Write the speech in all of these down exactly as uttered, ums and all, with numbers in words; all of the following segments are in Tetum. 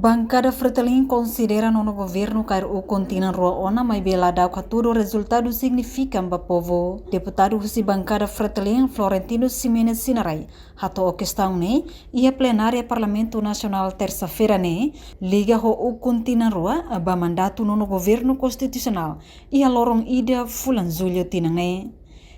Bankada Fretilin konsidera nono governu kaer ukun tinan rua ona, maibé la dau hatudu rezultadu signifika ba povu. Deputadu husi bankada Fretilin, Florentino Ximenes Sinarai, hato'o kestaun ne'e iha plenária Parlamentu Nasionál tersa-feira ne'e, liga ho ukun tinan rua ba mandatu nono governu konstitusionál iha loron ida fulan Jullu tinan ne'e.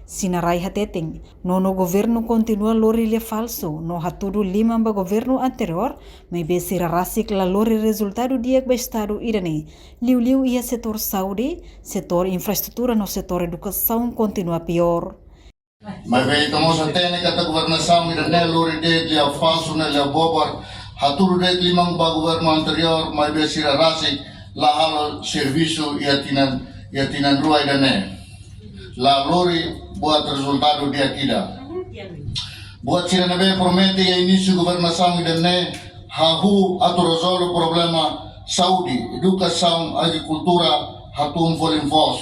Sinarai hateten, nono governu kontinua lori lia falsu no hatudu liman ba governu anteriór, maibé sira rasik la lori rezultadu di'ak ba estadu ida-ne'e, liuliu iha setór saúde, setór infraestrutura no setór edukasaun kontinua piór. Maibé ita mós hatene katak governasaun ida-ne'e lori de'it lia falsu no lia bobar, hatudu de'it liman ba governu anteriór, maibé sira rasik la halo servisu iha tinan, iha tinan rua ida-ne'e. La lori buat rezultadu di'ak ida. Buat sira ne'ebé promete iha inísiu governasaun ida-ne'e, hahú atu rezolve problema saúde, edukasaun, agrikultura, hatún folin foos,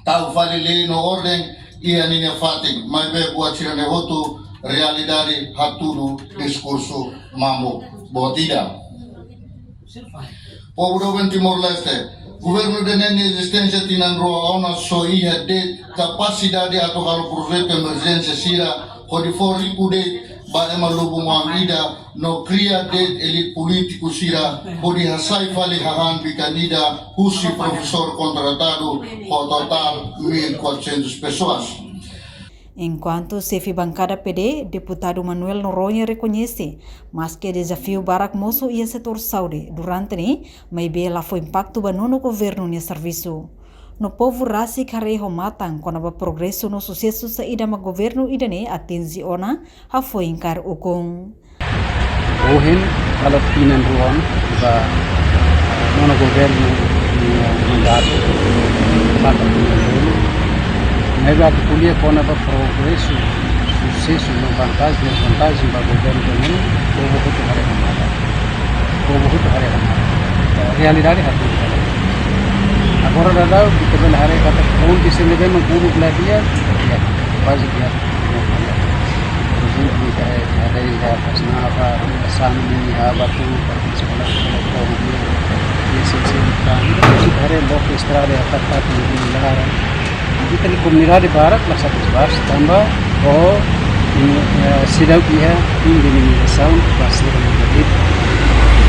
tau fali lei no orden iha ninia fatin, maibé buat sira-ne'e hotu realidade, hatudu diskursu mamuk boot ida. Povu doben Timor-Leste, governu ida-ne'e nia ezisténsia tinan rua ona só iha de'it kapasidade atu halo projetu emerjénsia sira hodi fó riku de'it ba ema lubun-oan ida no kria de'it elite polítiku sira hodi hasai fali hahán bikan ida husi profesór kontratadu ho totál mil e quatrocentas pessoas. Enkuantu xefe bankada P D, Deputadu Manuel Noronha rekoñese, maske dezafiu barak mosu iha setór saúde durante ne'e, maibé la fó impaktu ba nono governu nia servisu. No povu rasik haree ho matan kona-ba progresu no susesu saida mak governu ida-ne'e atinje ona, hafoin kaer ukun. Ohin, halo tinan rua ona ba nono governu nia mandatu, falta tinan rua. Maibé atu ko'alia kona-ba progresu, susesu no vantajen, desvantajen ba governu ida-ne'e, povu hotu haree ho matan. Povu hotu haree ho matan. Realidade hatudu. Agora daudaun ita bele haree katak ponte sira ne'ebé mak uluk la di'ak, di'ak, kuaze di'ak. Por ezemplu, ita haree iha Kasnava, Sami, Abatu, Sekolah, Sekolah Pondok, iha sel-sel tan. Ita haree loke estrada iha fatin-fatin ne'ebé laran. Ita-nia komunidade barak la satisfás tanba ho, eh, seidauk iha indemnizasaun ba sira ne'ebé.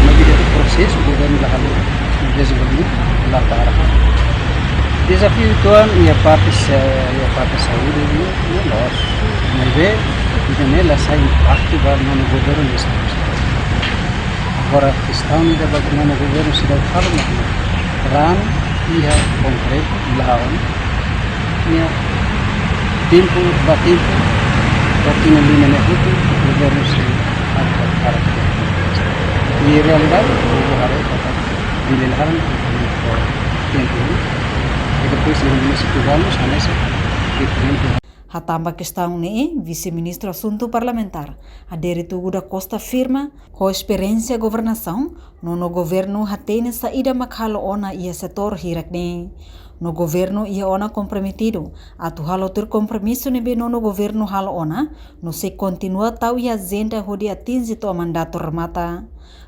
Maibé iha prosesu governu la halo dezenvolvimentu la para. Dezafiu uitoan iha parte sa-, iha parte saúde ne'e, ne'e loos. Maibé ida-ne'e la sai impaktu ba nono governu nia servisu. Agora kestaun ida ba nono governu seidauk halo mak ne'e. Raan iha konkretu, la'o. Iha tempu ba tempu, waktu ne'e lima ne'e hotu, governu sei atu para. I realidade, povu haree katak bele laran tempu. I depois, iha munisípiu Vamos, hanesan diferente. Hatán ba kestaun ne'e, Vise-Ministru Asuntu Parlamentár, Adérito Guda Costa afirma, ho esperiénsia governasaun, nono governu hatene saida mak halo ona iha setór hirak ne'e. No governu iha ona komprometidu atu halo tuir kompromisu ne'ebé nono governu halo ona, no sei kontinua tau iha ajenda hodi atinje to'o mandatu remata.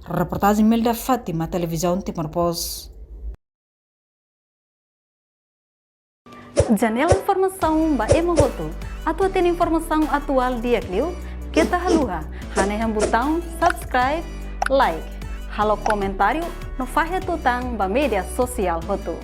Reportajen Melda Fátima, Televizaun Timor Post. Janela informasaun ba ema hotu. Atu hatene informasaun atuál di'ak liu, keta haluha hanehan butaun subscribe, like, halo komentáriu no fahe tutan ba média sosiál hotu.